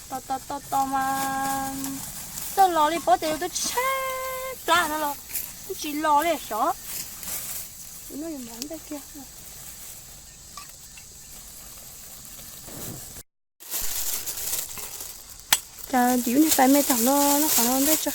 Tos tos tos tos mas txawj los li, paub tias yus twb tshaib plab no los twb tsis los li xyov. Cas tim ub niag pais me tom no, noj qhov no ntej tso.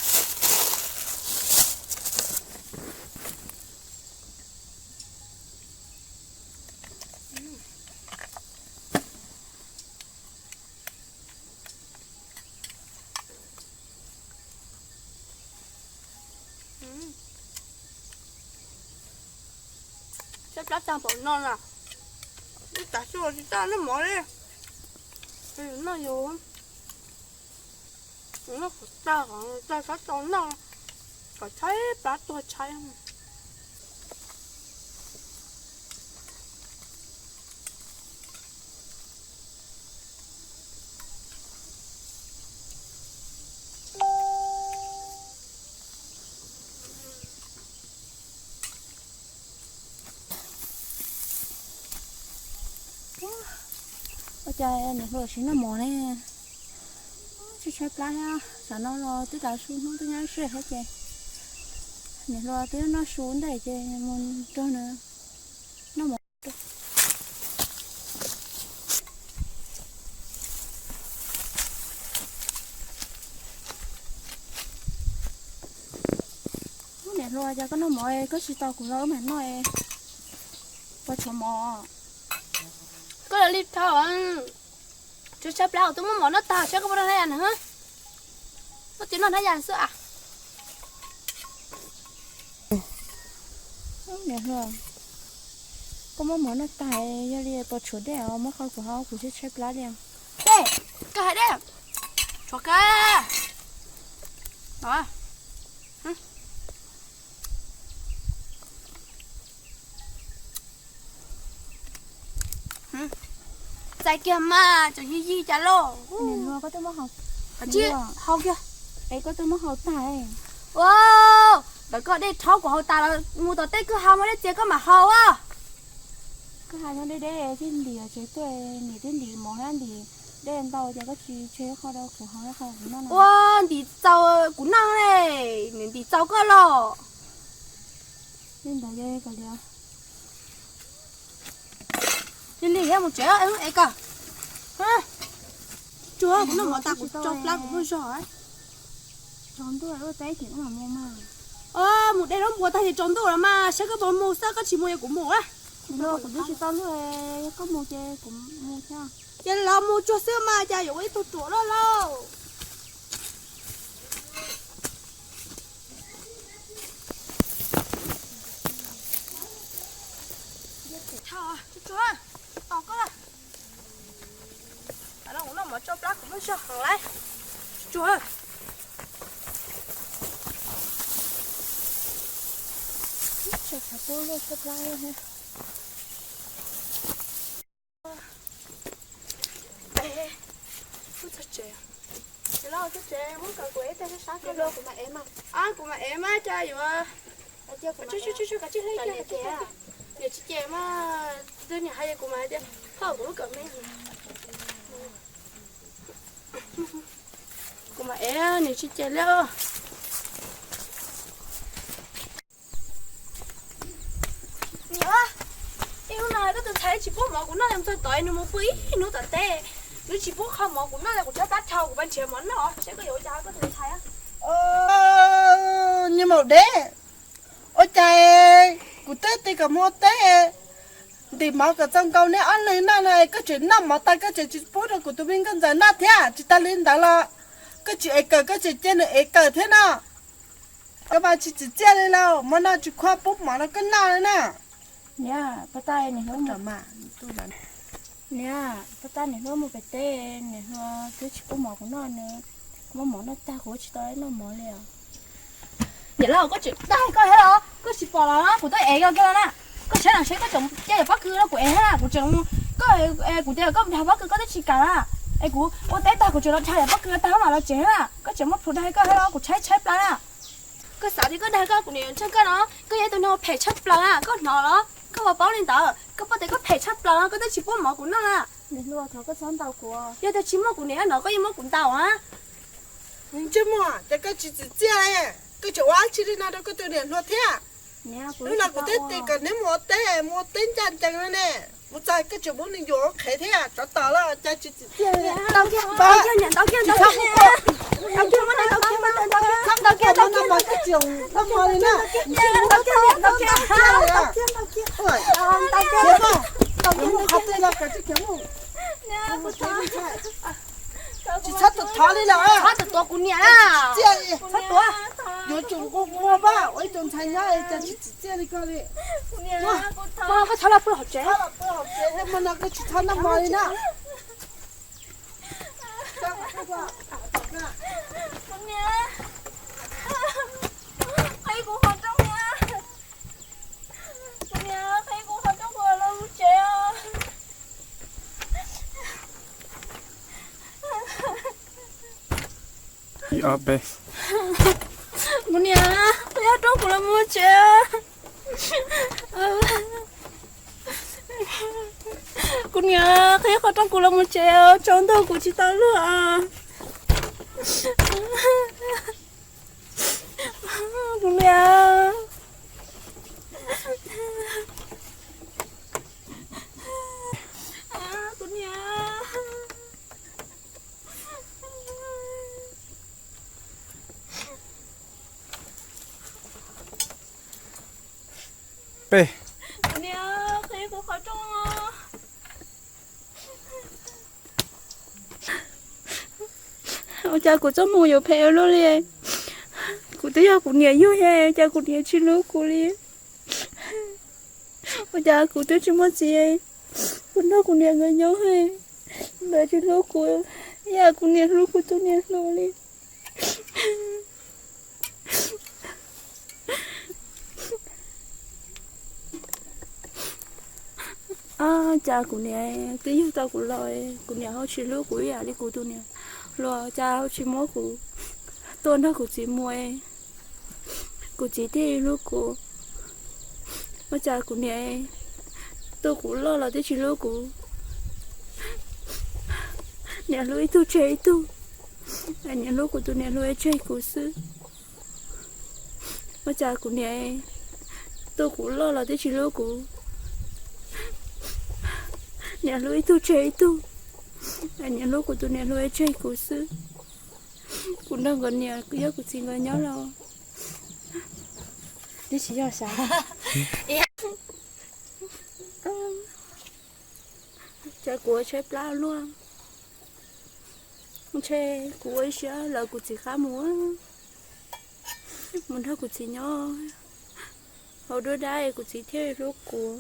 Tshaib plab tag npaum no na, ib tag xyoo tsis tau noj mov li. Noj yus, noj qhov tag, qhov tag txhob tau noj, kom tshaib plab tuag tshaib. Ua cas niam hluas tsis noj mov ne? Tshaib tshaib plab thiab, tsam no los twb tav su hnub twb nyab siab thiab ces niam hluas twb noj su ntej ces mus nrog nws noj mov. Niam hluas, cas koj noj mov koj tsis tos kuv los wb mam noj, puas tshuav mov? Koj lam li thau, tshaib tshaib plab twb muab mov noj tag, saib koj puas noj hnab yas na. Koj tsis noj hnab yas xwb a. Niam hluas, koj muab mov noj tag, yog li puas tshuav dej os, muab qhau kuv haus, kuv tshaib tshaib plab li. Dej? Koj hais dej? Tshuav kawg. Txais kiag mas tseem yig yig cas lauj. Niam hluas, koj twb muab haus, haus kiag. Es koj twb muab haus tag. Ua, ntawm koj dej rhaub kuv haus tas los mus tom tej kwj ha muaj dej txias koj mam haus a. Kwj ha nyob deb deb thiab ntim tsev tuaj, ntim twb ntim mov thiab ntim dej ntau ces koj tsis tseg qhov rau kuv haus, qhov kuv noj no. Ua, ntim txaus kuv noj ne, ntim txaus koj los. Li ntawd ces kav liam. Li li thiab mus tsev es koj. Tsuag, kuv noj mov tas kuv tso plab kuv muaj zog. Tsaus ntuj ua teb ces wb mam mus mas. Mus de zaub npua tag ces tsaus ntuj lawm mas, saib koj puas mus xwb, koj tsis mus yog kuv mus a. Kuv twb tsis tau luaj, yog koj mus ces kuv mus thiab. Ces los mus tsuag xwb mas, cas yuav ua ib tug ruam loj lauj. Tsuag, tos koj. Noj mov tso plab kuv muaj zog heev lauj. Tsuag. Wb txog tsev, ces los txog tsev muab kom kuv ev tej sab sab ko los kuv mam ev mas. Kuv mam ev mas cas yuav. Niam tsis cem mas, twb niam hais kuv mas tias, ho kuv lub kawm me. Kuv mam ev, niam tsis cem li. Niam, ib hnub no koj tus ntxhais tsis pub mov kuv noj, mus txog tod nws mus pw ib hnub tom teb, nws tsis pub qho mov kuv noj li, kuv tshaib plab dhau, kuv pab nrhiav mov noj, saib koj yuav ua cas koj tus ntxhais. Niag maum dev, ua cas kuv twb tias kom mus ua teb, ntim mov kom txaus nkaus neb ob leeg noj no, koj tseem noj mov tas koj tseem tsis pub rau kuv tus me nkauj ntxawm noj thiab. Tsis tas li ntawd los koj tsis ev kawm, koj tseem cia nws ev kawm thiab no. Koj mas tsis txim txiaj li lauj, mov no tsis khuv pub mov rau koj noj li na. Niam, pab tab niam hluas, niam, pab tab niam hluas mus pem teb, niam hluas twb tsis pub mov kuv noj, nws muab mov noj tag kuv tsis tau noj mov li os. Niam laus, koj tseem dag koj thiab los? Koj tsis pom los kuv twb ev koj kiag los na. Koj saib no, saib koj tseem cia yam pob kws no kuv ev na, kuv tseem, koj, kuv tias koj dag pob kws koj twb tsis kam na. Es kuv ua teb tag kuv tseem los dag yam pob kws tag mam los tsev na. Koj tseem muab plhus dag koj thiab los, kuv tshaib tshaib plab na. Koj xav tias koj dag koj, kuv niam yuav ntseeg koj no? Koj yog ib tug neeg phem tshaj plaws na, koj hnov los? Koj puas paub li ntawd? Koj paub tias koj phem tshaj plaws no, koj twb tsis pub mov kuv noj na. Niam hluas, thov koj txhob ntaus kuv. Yog tias tsis muaj kuv niam no koj yuav muab kuv ntaus a? Ntsej muag, ces koj tsis tsim txiaj li, koj tseem ua dab tsi li no rau koj tus niam hluas thiab? Hnub no kuv twb hais kom neb mus ua teb, mus ua teb ncaj ncees li ne, mus txog koj tseem muab nws yuam qhev thiab, tsov tom los cas tsis tsim txiaj li. Tsis txhob ua li na, ntsej muag, tsis txhob ua li na. Khiav mus, khiav mus, qhov twg los kav tsij khiav mus. Tsis txhob tuav thov li lawm. Txhob tuav kuv niam. Tsis tsim txiaj li. Yuav tsum nquag nquag pab ua ib tug ntxhais nyob cas tsis tsim txiaj li koj li. Koj txhob los pw hauv tsev. Hmo no koj tsis txhob noj mov li na. Kuv niam, qhib kuv qhov rooj niam. Kuv niam, qhib kuv qhov rooj kuv los mus tsev os. Kuv niam, qhib qhov rooj kuv los mus tsev. Kuv niam, qhib qhov rooj kuv los mus tsev, tsaus ntuj kuv tsis tau luag. Kuv niam, kuv niam. Peb. Kuv niam, qhib kuv qhov rooj. Ua cas kuv txoj hmoo yuav phem ua luaj li. Kuv twb yog kuv niam yug, ua cas kuv niam tsis hlub kuv li. Ua cas kuv twb tsis muaj txiv, kuv nrog kuv niam nkawd nyob, nkawd tsis hlub kuv, yam kuv niam hlub kuv tus niam hluas li. Cas kuv niam twb yug tau kuv los, kuv niam ho tsis hlub kuv ib yam li kuv tus niam hluas, cas ho tsis muab kuv tuaj nrog kuv txiv mus, kuv txiv thiaj hlub kuv. Ua cas kuv niam tuaj kuv loj los twb tsis hlub kuv. Niam hlub ib tug tseg ib tug, niam hlub kuv tus niam hluas tseg kuv xwb. Ua cas kuv niam tuaj kuv loj los twb tsis hlub kuv. Niam hlub ib tug tseg ib tug, niam hlub kuv tus niam hluas tseg kuv xwb. Kuv nrog nkawd niam yog kuv txiv nkawd nyob los twb tsis yog xav. Cas kuv ua tshaib plab luaj. Ntshe kuv ua ib siab lawv kuv txiv qab mus, mus nrog kuv txiv nyob hauv dub dab es kuv txiv thiaj hlub kuv.